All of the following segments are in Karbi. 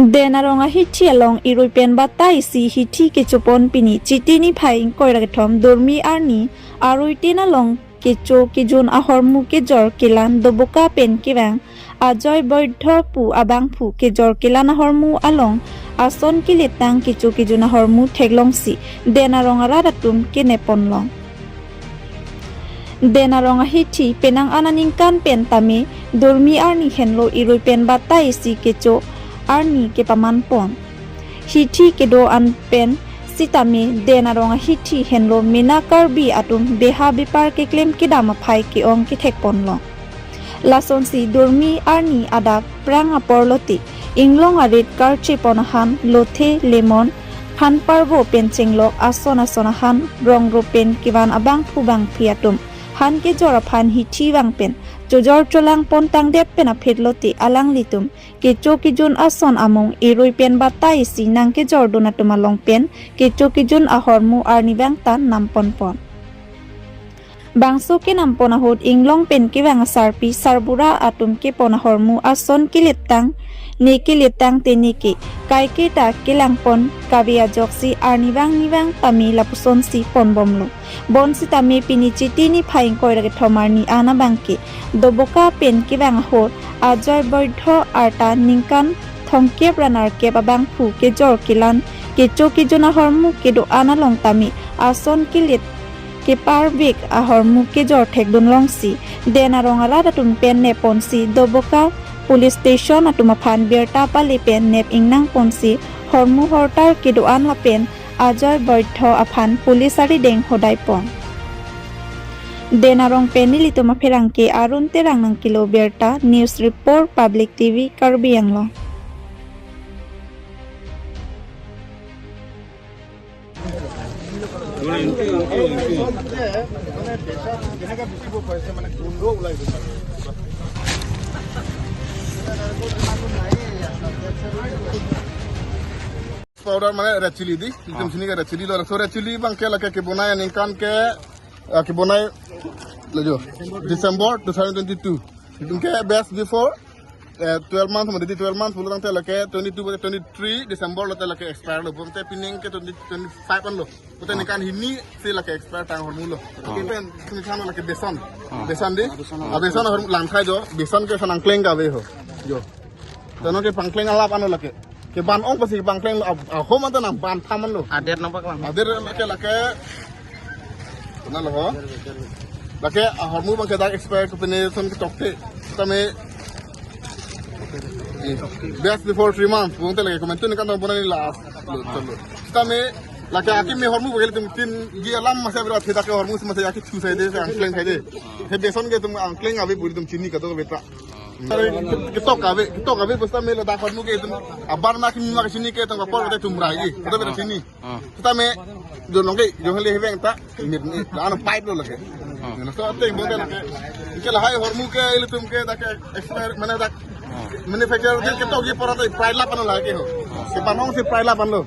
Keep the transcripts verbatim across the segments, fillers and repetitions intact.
Den arong ahithi along irui pen batai isi hithi kechopon pini Chiti niphai ingkoi ra kethom Durmi arni arui tin along kecho kejun ahormu kejor kelan Doboka pen kevang Ajoy Boidho pu abangphu kejor kelan ahormu along ason keletang kecho kejun ahormu theklongsi Den arong arat atum kenepon long. Den arong ahithi penang aningkan pen tame Durmi arni henlo irui pen batai isi kecho arni kepaman pon. Hithi kedo-an pen sitame Den arong ahithi henlo mena Karbi atum beha bepar keklem kedam aphai ke-ong kethekpon long. Lasonsi Durmi arni adak prang apor lote inglong arit karche pon ahan lothe lemon phan parvo pen chenglok ason ason ahan rong ro pen kevan abangphu bangphi atum han kejor aphan hithi vang pen chojor cholang pon tangdet pen aphi lote alanglitum kecho kejun ason amung irui pen batai isi nang kejordun atum along pen kecho kejun ahormu arni vang tan nampon pon. Bangso kenampon ahut inglong pen kevang asarpi sarbura atum kepon ahormu ason keletang ne keletang te ne ke kaike ta kelangpon kave ajoksi arni vang ni vang tame lapusonsi ponbomlo. Bonsitame pini Chiti niphai ingkoi ra kethom arni an abangke Doboka pen kevang ahut Ajoy Boidho arta ningkan thomkep ra nerkep abangphu kejor kelan kecho kejun ahormu kedo-an along tame ason kelet keparvek ahormu kejor thekdun longsi Den arong arat atum pen neponsi Doboka police station atum aphan birta pale pen nep ingnang ponsi hormu hortar kedo-an lapen Ajoy Boidho aphan police arideng hodai pon. Den arong pen nelitum apherangke Arun Terang nangkelo birta, news report Public T V Karbi Anglong. Powder mane red chili di, itum sini ke red chili lo, so red chili abangke lake kebonai aningkan ke, ah, kebonai lo jo, December two thousand twenty-two. Itum ke best before, eh, twelve months, mane di twelve months, pulo tangte lake twenty-two, twenty-three December lote lake expire lo, bonte pining ke twenty twenty-five an lo. Bonte ningkan hini si lake expire tang hormu lo. Pen sini than lake beson. Beson di. Ah, beson hormu lang khai jo, beson ke sanang kleng kave ho. Jo. Tano ke pangkleng alap ano lake. Keban ong pasi pangkleng lo, ah, ah, hom anta nang ban thaman lo. Ader nang paklang. Ader lake lake. Kena lo ho. Lake, ah, hormu abangke dak expire ke pene son ke tokte. Tame. Eh, best before three months. Bonte lake komentu ni kan bonai last. Lo, chalo. Tame lake akimi hormu bagel tum tin gi alam masa berat hedak ke hormu masa yaki thu sai de, angkleng sai de. He beson ke tum angkleng ave buri tum chini kado betra. Ketok kave, ketok kave, basta me ladak hormu ke itum abar ma kimi ma ke chini ke tong kapor kata itum rai, kata beta chini. Kita me jo nongke jo hele heveng ta mit ni ano pipe lo lake. Na so ate bonte lake. Ke lahai hormu ke ilitum ke dak expire mane dak manufacturer ke ketok ye pora ta price la pano lake ho. Keban ong si price la pano.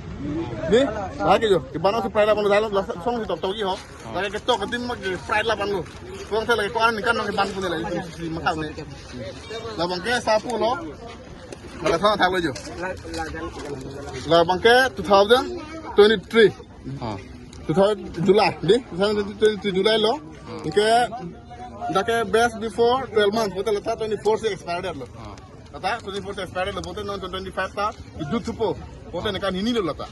Ni lake jo keban ong si price la pano, song si tok tok ye ho. Lake ketok ketim ma ke price la pano. Bonte lake ko-an ningkan nang ban pune lake si makau ne. Labangke sapu lo. Lake thang thang lo jo. Labangke two thousand twenty-three. Ah. Two thousand July, di? Two thousand twenty-three July lo. Ke dak ke best before twelve months, bonte lata twenty-four si expired lo. Ah. Lata twenty-four si expired lo, bonte non twenty-five ta, itu tupo. Bonte ningkan hini lo lata.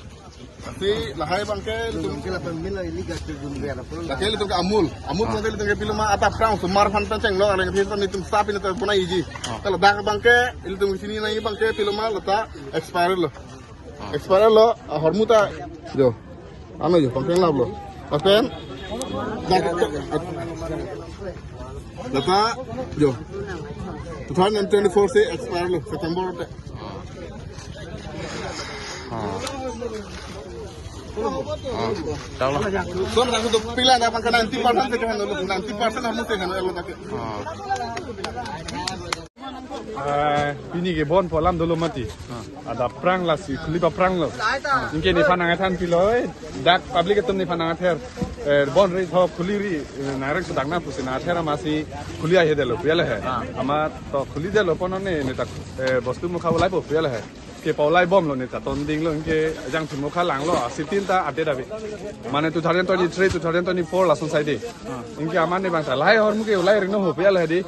Asi lahai abangke, Mungkin apa mila ini gak terjun biar apa lah. Lake ilitum ke Amul. Amul bonte ilitum ke piloma ata prang sumar phan pen chenglo, areng thil ilitum sap ini ta puna iji. Kalau dak abangke, ilitum sini na abangke piloma lata expire lo. Expire lo, ah, hormu ta jo. Ano jo, pangkleng lap lo. Lapen dak lata jo. Two thousand twenty-four si expire lo, September te. Ah. Ah, tahu lah. So, na sudah pila na pangka ninety percent se kan lo, ninety percent hormu se kan lo dak. Ah. Eh, pini ke bon po alam dolo mati. Adap prang lasi khuli pa prang lo. Anke nephan nangthan pilo, eh, dak public atum nephan nangther. Eh, bon ri tho khuli ri, eh, nang rek sudak na pusi nangther amatsi khuli ahe delo, puyale he. Amat to khuli delo pono ne, ne dak, eh, bostu mukha ulai po, puyale he. Ke paulai bomlo ne ta ton dinglo, anke jangthu mokha langlo, asitin ta adet ave. Mane two thousand twenty-three, two thousand twenty-four lason saide. Anke amat ne bang ta lahai ahormu ke ulai reno ho pe ya lahai di.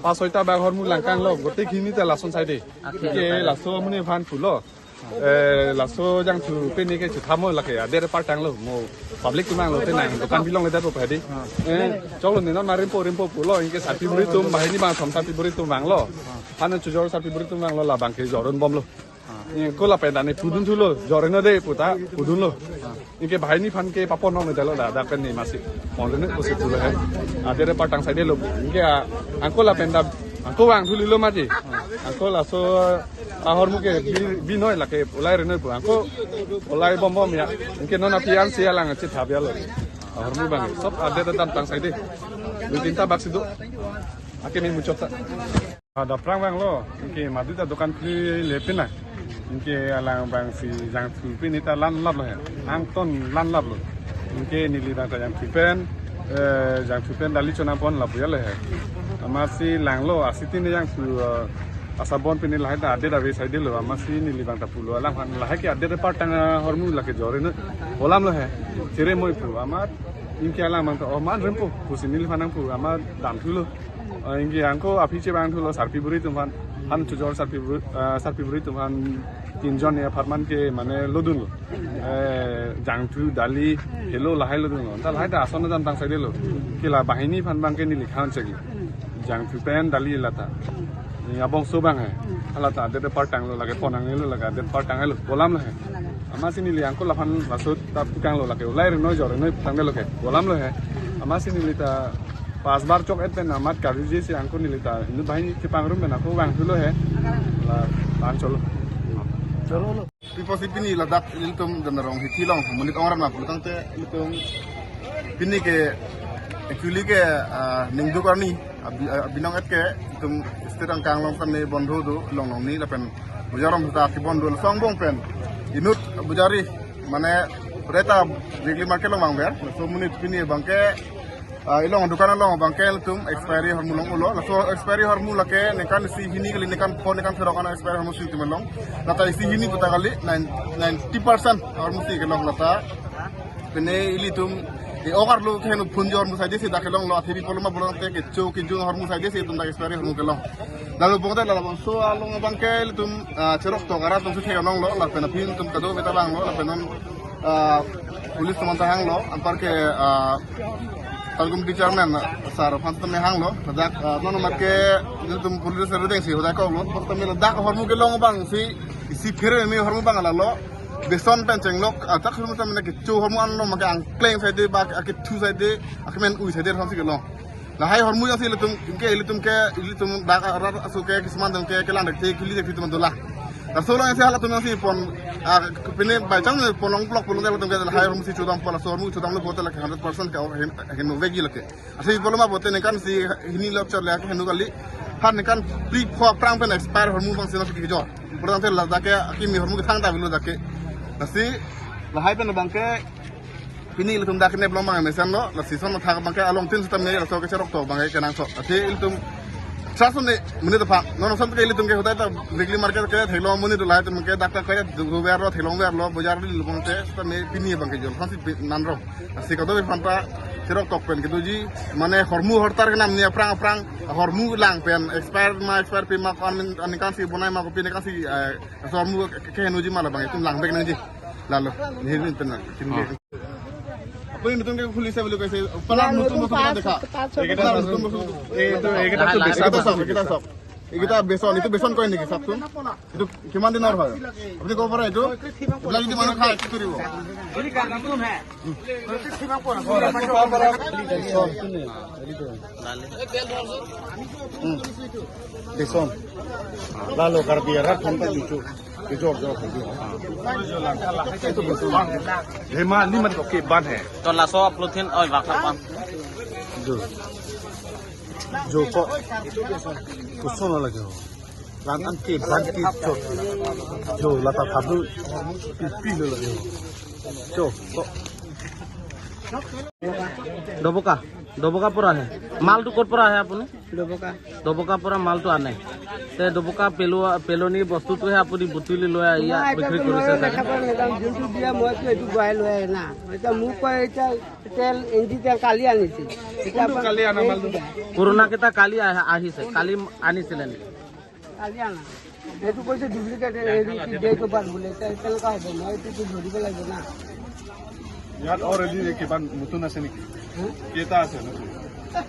Pas soi ta bang ahormu langkanglo, gote hini ta lason saide. Anke laso amonit aphan pulo. Eh, laso jangthu pini ke chethamo lake, adet partang lo, mo public atum vanglo te nang, dukan bi longledet po lahai di. Eh, choklo ne non ma rimpo rimpo pulo, anke sarpi buri atum, banghini bang thom sarpi buri atum vanglo. Hanu chojor sarpi buri atum vanglo, labang ke jor-un bomlo. Anke lapen ta ne pudun thulo, jor-un-e de pu ta pudunlo. Anke banghini aphan ke papon nong ne dalo da, dak pen ne masi. Mon ne pusi thulo he. Adet partang saidelo. Anke a, anke lapen ta, anke vangthu lilo mati. Anke laso ahormu ke bi, bi noi lake, ulai reno pu. Anke ulai bom bom ya. Anke non aphi ansi alang chethap ya lo. Ahormu bang. Sob adet damtang saide. Duitin ta bak si do. Akimi muchot ta. Ada aphrang vanglo, anke madu ta dukan khuli le pina. Anke alang bang si jangthu pini ta lan laplo he. Angton lan laplo. Anke neli bang ta jangthu pen, eh, jangthu pen dali chonam pon lapu ya le he. Amatsi langlo, asitin jangthu, eh, asabon pini lahai ta adet ave saidelo, amatsi neli bang ta pulo. Alang aphan lahai ke adet partang, eh, ahormu lake jor-un-e. Ho alam lo he. Chere moi pu, amat anke alang bang ta, oh, man rimpo, pusi neliphan nangpu, amat damthulo. Eh, anke anke aphi chevangthulo sarpi buri atum aphan, hanu chojor sarpi buri, eh, sarpi buri atum aphan tinjon ya apartment ke mane lodunlo. Eh, jangthu dali helo lahai lodunlo. Ta lahai ta ason damtang saidelo. Ke la banghini aphan bang ke neli khan chegi. Jangthu pen dali lata. Ni abongso bang he. Hala ta adet partang lo lake, pon nangne lo lake, adet partang lo. Ho alam lo he. Amatsi neli anke laphan laso ta pukanglo lake, ulai reno jor-un-e putangdelo ke. Ho alam lo he. Amatsi neli ta pas bar chok-et pen amat karjuji si anke neli ta inut banghini kepangrum pen anke vangthulo he. La tan cholo. Cholo lo. Pi apotsi pini ladak ilitum Damnarong Hithi along monit ong-ram nangpulotangte ilitum pini ke actually ke, ah, ningduk arni abi-, ah, abinong et ke itum state angkang along kami bondho do, Longlongni lapen bojar along ta kebondho, laso angbong pen inut bojari mane reta weekly market along vangver, laso amonit pini bang ke, ah, ilong dukan along bang ke ilitum expiry ahormu long-olo, laso expiry ahormu lake ningkan isi hini kali, ningkan pho, ningkan throk an expiry ahormu si itum long. Lata isi hini puta kali, nine, ninety percent ahormu si kelong lata. Pine ilitum, eh, ogar lo keheno phunjo ahormu saide si dak kelonglo, athe pi pulo ma pulo te kecho kejun ahormu saide si itum dak expiry ahormu kelong. Lalu bongte labangso along bang ke ilitum, ah, cheroktok arat atum si theklonglo, lapen aphi itum kadokave ta vanglo, lapen non, ah, police atum ta hanglo, anparke, ah, Talgum di chairman, sir aphan ta me hanglo, ladak, ah, non mat ke ilitum police rideng si hodai koklo, bongte me ladak ahormu kelong bang si, isi phere me ahormu bang lalo, beson pen chenglok, ah, dak ahormu ta mane kecho ahormu anlo, mane angkleng saide, ba akethu saide, akemen ui saide, ason si kelong. Lahai ahormu jongsi ilitum, ke ilitum ke, ilitum dak arat aso ke, kisuman atum ke, kelang dekthe, kili dekthe atum dolang. Laso along si halatum jongsi pon, ah, pine by chance pon long block pon long ilitum ke lahai ahormu si chodam pon, laso ahormu chodamlo pulote lake hundred percent ke ahin, ahin vekji lake. Asi pulo ma pulote ningkan isi hini lo chot le keheno kali. Han ningkan phli pho aphrang pen expire ahormu bang si nasi kejor. Pura te ladak ke akimi ahormu kethang ta bilo dak ke. Lasi lahai pen bang ke pini ilitum dak ne belong bang mesenlo, lasi son thak bang ke along tin sitame laso ke cheroktok bang ke kenangsot. Athe ilitum trust ne monit aphan. Non ason ke ilitum ke hodai ta weekly market ke theklong amonit do, lahai atum ke dak ta ke do verlo, theklong verlo, bojar li lubong te sitame pini bang kejor. Ason si pi-, nanro. Lasi kadokave aphan ta cheroktok pen kedoji, mane ahormu ahortar kenam ni aphrang aphrang ahormu lang pen expire ma expire pe ma ko-an min, aningkan si bonai ma kopi ningkan si, eh, laso ahormu ke, kehenoji ma labang itum lang vek nangji. Lalo, nihir min pen na, kini. Ah. Apuni nutun ke khulise bole kaise, pala nutun nutun kita dekha. Ekta nutun nutun. Ei to, ekta to, ekta to, ekta to. Ekta beson, itu beson koi niki, চাওকচোন? এইটো কিমান দিনৰ হয়? আপুনি ক'ব পাৰে এইটো? এইবিলাক যদি মানুহ খায়, কি কৰিব? Beson. Hmm. Beson. Lalo karbi arat thomta lucu. Kejor jor. Itu beson. Hema ni man oke ban hai. To laso upload hin oi bak pan. Jo. Jo ko. Kuson lagi ho. Lang an ke ban ke chot. Jo lata thablu. Pi pi lo lagi ho. Jo ko. Doboka. Dabaka পৰা আহে। মালটো ক'ৰ পৰা আহে আপুনি? ডবকা। ডবকা পৰা মালটো আনে। তে ডবকা পেলোৱা, পেলনি বস্তুটোহে আপুনি বুটলি লৈ ইয়াত মই বিক্ৰী এতিয়া কৰিছে মই চাগে? দেখা পোৱা নাই, কাৰণ যোনটো দিয়ে মইতো এইটো ঘূৰাই লৈ আহে না। এতিয়া মোক কয় এতিয়া তেল, ইঞ্জিন তেল কালি আনিছিল। এতিয়া কোনটো কালি আনা মালটো? পুৰণাকেইটা কালি আহ-, আহিছে, কালি আনিছিলে নেকি? কালি আনা। এইটো কৈছে ডুপ্লিকেট, হেৰি, ডেট অফ বাৰ্থ বোলে। এতিয়া কেনেকুৱা হ'ব? মই এইটোতো ধৰিব লাগিব না। ইয়াত already কিমান নতুন আছে নেকি? হা? কেইটা আছে নতুন?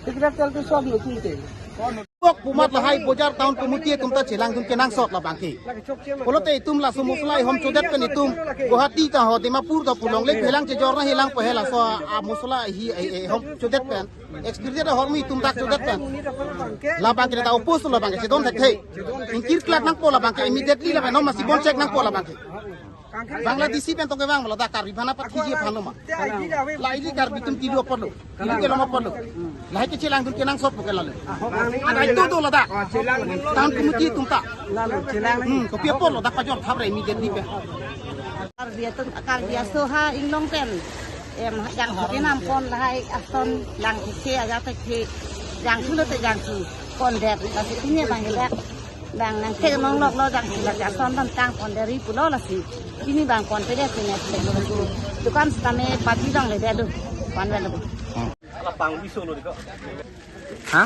এইকেইটা তেলটো চব নতুন তেল। Pumat lahai bojar town committee atum ta chelangdun kenangsot labang ke. Pulote itum laso mosola ihom chodet pen itum Guwahati ta ho Dimapur ta pu longle phelang chejor nangji lang pu he laso a mosola hi, eh, eh, ihom chodet pen. Experience ahormu itum dak chodet pen. Labang ke ta oppose labang ke chedon thekthe. Ingkir klat nangpo labang ke immediately labang non masi bon check nangpo labang ke. Bangladeshi pen tong kevang ladak Karbi aphana pathiji aphan lo ma. La ili Karbi atum kilo apotlo. Kilo ke lo ma apotlo. Lahai ke chelangdun kenangsot pu ke lalo. Adai to do ladak. Town committee atum ta. Hmm, kopi apotlo dak pajor thap re immediately pen. Karbi atum, Karbi aso ha inglong pen. Em, jangthu kenampon lahai ason jangthu ke aja te ke jangthu lo te jangthu. Kondet, lasi pini bang gelak. Bang nangthek nonglok lo jangthu lasi ason damtang pon deri pulo lasi. Pini bang pon pede sini pede lo lasi. Dukan sitame pati dong le dadu. Pon le lo. Ha?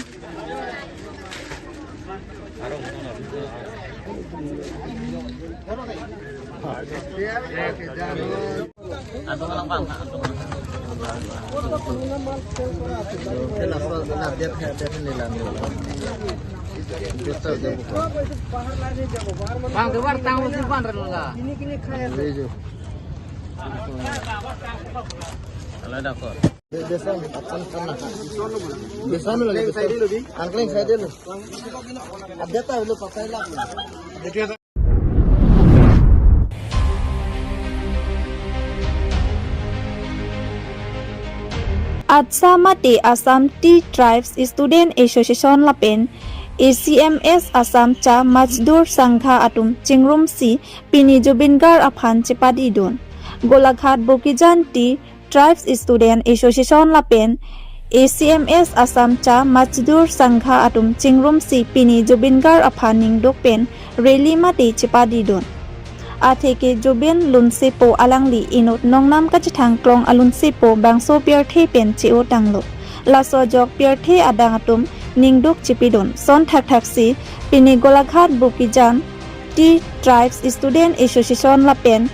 Bang, debar tang usi pan rela. Be-, besan, akan sana. Besan lagi, besan. Angkleng side lo. Update ta lo, pakai lah. Atsa mate Assam Tea Tribes Student Association lapen A C M S Assam Cha Mazdoor Sangha atum chingrumsi pini Zubeen Garg aphan chepadidun. Golaghat Bokajan Tea Tribes Student Association lapen A C M S Assam Cha Mazdoor Sangha atum chingrumsi pini Zubeen Garg aphan ningduk pen rally mate chepadidun. Atheke Zubeen lunsepo alangli inut nongnam kachethang klong alunsepo bangso pirthe pen che-o tanglo. Laso ajok pirthe adang atum ningduk chepidun. Son thakthaksi pini Golaghat Bokajan Tea Tribes Student Association lapen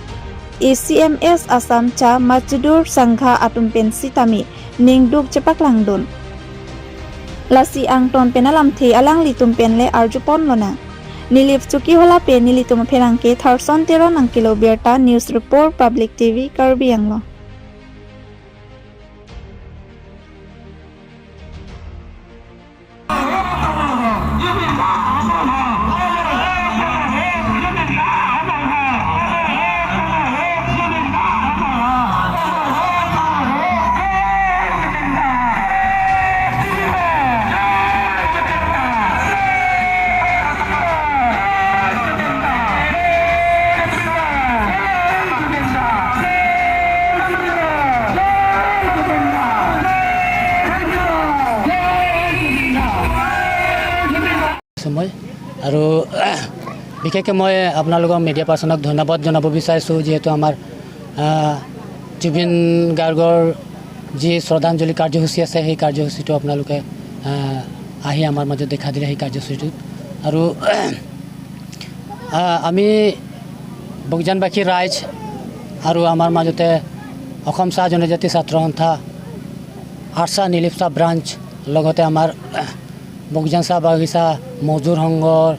A C M S Assam Cha Mazdoor Sangha atum pen sitame ningduk chepaklangdun. Lasi angton pen alamthe alanglitum pen le arjupon lonang. Nilip Chuki Hola pen nelitum apherangke Tharson Teron nangkelo birta, news report Public T V Karbi Anglong. সময় আৰু বিশেষকৈ মই আপোনালোকৰ মিডিয়া পাৰ্চনক ধন্যবাদ জনাব বিচাৰিছোঁ, যিহেতু আমাৰ, আহ, জুবিন গাৰ্গৰ যি শ্ৰদ্ধাঞ্জলি কাৰ্যসূচী আছে, সেই কাৰ্যসূচীটো আপোনালোকে, আহ, আহি আমাৰ মাজত দেখা দিলে সেই কাৰ্যসূচীটোত। আৰু, আহ, আমি বগিজানবাসী ৰাইজ আৰু আমাৰ মাজতে অসম চাহ জনজাতি ছাত্ৰ সন্থা, আৰ্চা নিলিপ চাহ ব্ৰাঞ্চ, লগতে আমাৰ বগিজান চাহ বাগিচা, মজদুৰ সংঘৰ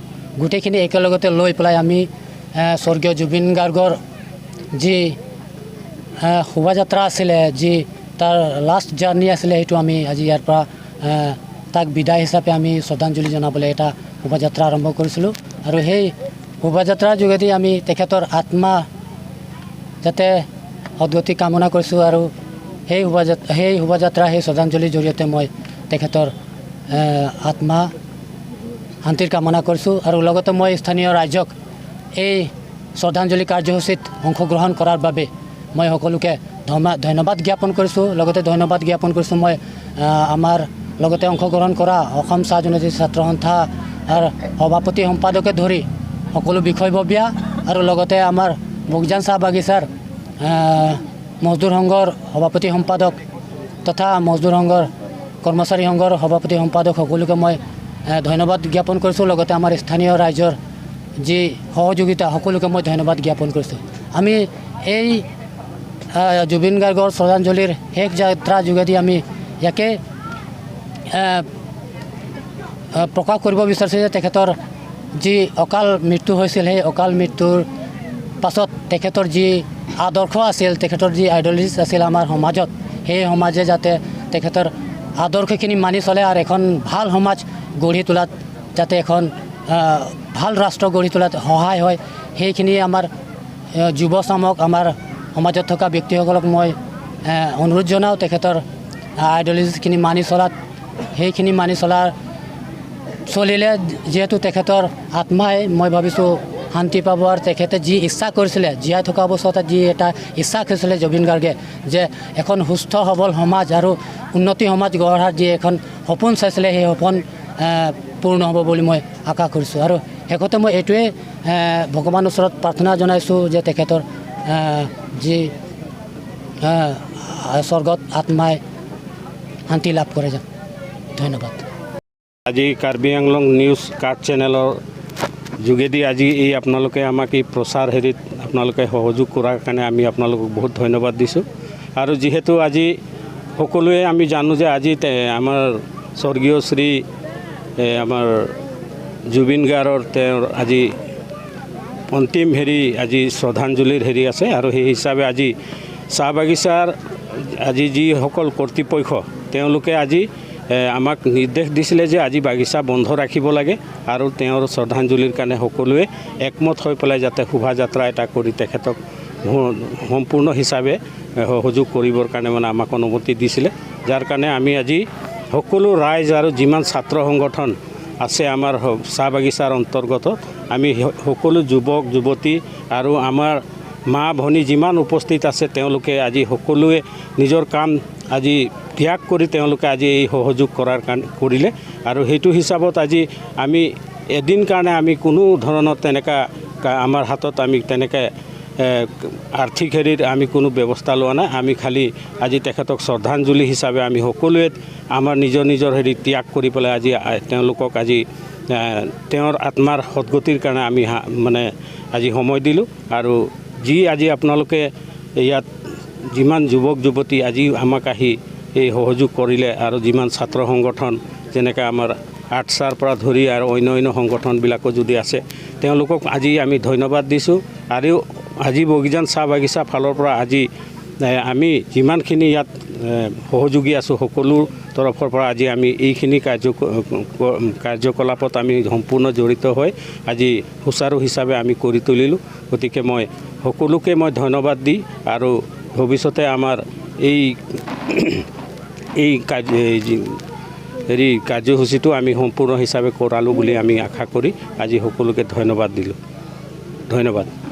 গোটেইখিনি একেলগতে লৈ পেলাই আমি, এ, স্বৰ্গীয় জুবিন গাৰ্গৰ যি, এ, শোভাযাত্ৰা আছিলে, যি তাৰ লাষ্ট জাৰ্ণি আছিলে, সেইটো আমি আজি ইয়াৰ পৰা, এ, তাক বিদায় হিচাপে আমি শ্ৰদ্ধাঞ্জলি জনাবলৈ এটা শোভাযাত্ৰা আৰম্ভ কৰিছিলোঁ। আৰু সেই শোভাযাত্ৰাৰ যোগেদি আমি তেখেতৰ আত্মা যাতে সদগতি কামনা কৰিছোঁ আৰু সেই শোভাযাত-, সেই শোভাযাত্ৰা, সেই শ্ৰদ্ধাঞ্জলিৰ জৰিয়তে মই তেখেতৰ, এ, আত্মা শান্তিৰ কামনা কৰিছোঁ। আৰু লগতে মই স্থানীয় ৰাইজক এই শ্ৰদ্ধাঞ্জলি কাৰ্যসূচীত অংশগ্ৰহণ কৰাৰ বাবে মই সকলোকে ধমা-, ধন্যবাদ জ্ঞাপন কৰিছোঁ। লগতে ধন্যবাদ জ্ঞাপন কৰিছোঁ মই, আহ, আমাৰ লগতে অংশগ্ৰহণ কৰা অসম চাহ জনজাতি ছাত্ৰ সন্থাৰ সভাপতি সম্পাদকে ধৰি সকলো বিষয়ববীয়া আৰু লগতে আমাৰ বগিজান চাহ বাগিচাৰ, আহ, মজদুৰ সংঘৰ সভাপতি সম্পাদক তথা মজদুৰ সংঘৰ, কৰ্মচাৰী সংঘৰ সভাপতি সম্পাদক সকলোকে মই, আহ, ধন্যবাদ জ্ঞাপন কৰিছোঁ। লগতে আমাৰ স্থানীয় ৰাইজৰ যি সহযোগিতা, সকলোকে মই ধন্যবাদ জ্ঞাপন কৰিছোঁ। আমি এই, আহ, জুবিন গাৰ্গৰ শ্ৰদ্ধাঞ্জলিৰ শেষ যাত্ৰা যোগেদি আমি ইয়াকে, আহ, আহ, প্ৰকাশ কৰিব বিচাৰিছোঁ যে তেখেতৰ যি অকাল মৃত্যু হৈছিল, সেই অকাল মৃত্যুৰ পাছত তেখেতৰ যি আদৰ্শ আছিল, তেখেতৰ যি আইডিঅলজিজ আছিল আমাৰ সমাজত, সেই সমাজে যাতে তেখেতৰ আদৰ্শখিনি মানি চলে আৰু এখন ভাল সমাজ গঢ়ি তোলাত, যাতে এখন, আহ, ভাল ৰাষ্ট্ৰ গঢ়ি তোলাত সহায় হয়, সেইখিনি আমাৰ, আহ, যুৱ চামক, আমাৰ সমাজত থকা ব্যক্তিসকলক মই, আহ, অনুৰোধ জনাওঁ তেখেতৰ, আহ, আইডিঅলজিজখিনি মানি চলাত। সেইখিনি মানি চলাৰ, চলিলে যিহেতু তেখেতৰ আত্মাই, মই ভাবিছোঁ, শান্তি পাব আৰু তেখেতে যি ইচ্ছা কৰিছিলে, জীয়াই থকা অৱস্থাতে যি এটা ইচ্ছা কৰিছিলে জুবিন গাৰ্গে, যে এখন সুস্থ সবল সমাজ আৰু উন্নতি সমাজ গঢ়াৰ যি এখন সপোন চাইছিলে, সেই সপোন, আহ, পূৰ্ণ হ'ব বুলি মই আশা কৰিছোঁ। আৰু শেষতে মই এইটোৱে, আহ, ভগৱানৰ ওচৰত প্ৰাৰ্থনা জনাইছোঁ যে তেখেতৰ, আহ, যি, আহ, স্বৰ্গত আত্মাই শান্তি লাভ কৰে যেন। ধন্যবাদ। আজি কাৰ্বি আংলং নিউজ কাৰ্ড চেনেলৰ যোগেদি আজি এই আপোনালোকে আমাক এই প্ৰচাৰ হেৰিত আপোনালোকে সহযোগ কৰাৰ কাৰণে আমি আপোনালোকক বহুত ধন্যবাদ দিছোঁ। আৰু যিহেতু আজি সকলোৱে আমি জানো যে আজি তে-, আমাৰ স্বৰ্গীয় শ্ৰী, এ, আমাৰ জুবিন গাৰ্গৰ তেওঁৰ আজি অন্তিম হেৰি, আজি শ্ৰদ্ধাঞ্জলিৰ হেৰি আছে। আৰু সেই হিচাপে আজি চাহ বাগিচাৰ আজি যিসকল কৰ্তৃপক্ষ, তেওঁলোকে আজি, এ, আমাক নিৰ্দেশ দিছিলে যে আজি বাগিচা বন্ধ ৰাখিব লাগে আৰু তেওঁৰ শ্ৰদ্ধাঞ্জলিৰ কাৰণে সকলোৱে একমত হৈ পেলাই যাতে শোভাযাত্ৰা এটা কৰি তেখেতক স-, সম্পূৰ্ণ হিচাপে, এ, সহযোগ কৰিবৰ কাৰণে মানে আমাক অনুমতি দিছিলে। যাৰ কাৰণে আমি আজি সকলো ৰাইজ আৰু যিমান ছাত্ৰ সংগঠন আছে আমাৰ স-, চাহ বাগিচাৰ অন্তৰ্গত, আমি স-, সকলো যুৱক যুৱতী আৰু আমাৰ মা ভনী যিমান উপস্থিত আছে, তেওঁলোকে আজি সকলোৱে নিজৰ কাম আজি ত্যাগ কৰি তেওঁলোকে আজি এই সহযোগ কৰাৰ কাৰণ কৰিলে। আৰু সেইটো হিচাপত আজি আমি এদিন কাৰণে আমি কোনো ধৰণৰ তেনেকা কা-, আমাৰ হাতত আমি তেনেকে, এ, আৰ্থিক হেৰিৰ আমি কোনো ব্যৱস্থা লোৱা নাই। আমি খালি আজি তেখেতক শ্ৰদ্ধাঞ্জলি হিচাপে আমি সকলোৱে আমাৰ নিজৰ নিজৰ হেৰি ত্যাগ কৰি পেলাই আজি, আ, তেওঁলোকক আজি, আ, তেওঁৰ আত্মাৰ সদগতিৰ কাৰণে আমি হা-, মানে আজি সময় দিলোঁ। আৰু যি আজি আপোনালোকে ইয়াত যিমান যুৱক যুৱতী আজি আমাক আহি এই সহযোগ কৰিলে আৰু যিমান ছাত্ৰ সংগঠন যেনেকে আমাৰ আটছাৰ পৰা ধৰি আৰু অন্য অন্য সংগঠনবিলাকো যদি আছে, তেওঁলোকক আজি আমি ধন্যবাদ দিছোঁ। আৰু আজি বগিজান চাহ বাগিচা ফালৰ পৰা আজি, এ, আমি যিমানখিনি ইয়াত, এ, সহযোগী আছোঁ, সকলো তৰফৰ পৰা আজি আমি এইখিনি কাৰ্য-, ক-, ক-, কাৰ্যকলাপত আমি সম্পূৰ্ণ জড়িত হৈ আজি সুচাৰু হিচাপে আমি কৰি তুলিলোঁ। গতিকে মই সকলোকে মই ধন্যবাদ দি আৰু ভৱিষ্যতে আমাৰ এই, এই কাৰ্য-, এই যি, হেৰি কাৰ্যসূচীটো আমি সম্পূৰ্ণ হিচাপে কৰালোঁ বুলি আমি আশা কৰি আজি সকলোকে ধন্যবাদ দিলোঁ। ধন্যবাদ।